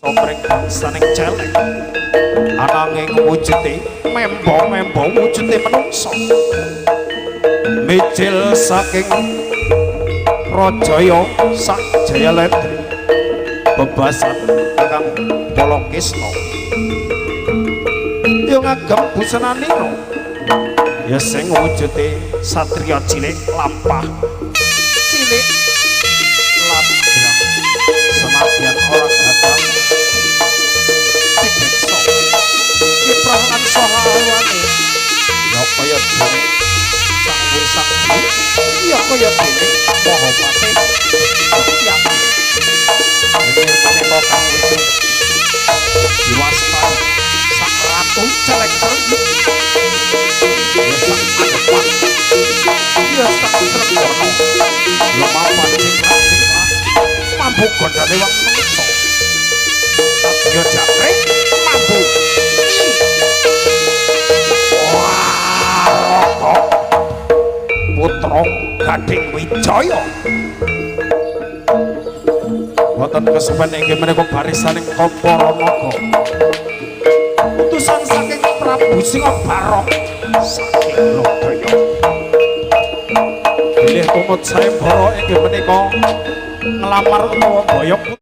Somreng bangsaning celeng, ananging wujude membo-membo wujude menungsa mijil saking Prajaya sak Jayaledri bebasan Kakang Balakisna ya ngagem busananira ya sing wujude satriya cilik lampah cilik ladrang senadyan ora gagal dibeksa kiprah lan saha hawane ya kaya dene sang Wisakti ya kaya dene maha pasih yakin ini menika kang wis diwastani sang ratu celek cerdik ya sang adepan ya sang Trenggono lumapan cingkrak-cingkrak mambu gondane wong menungsa kadya jangkrik mambu. Wah, putra Gading Wijaya wonten kesupen inggih menika barisaning para naga utusan saking Prabu Singabarong saking Lodaya bilih tumut sayembara inggih menika nglamar utawa boyok.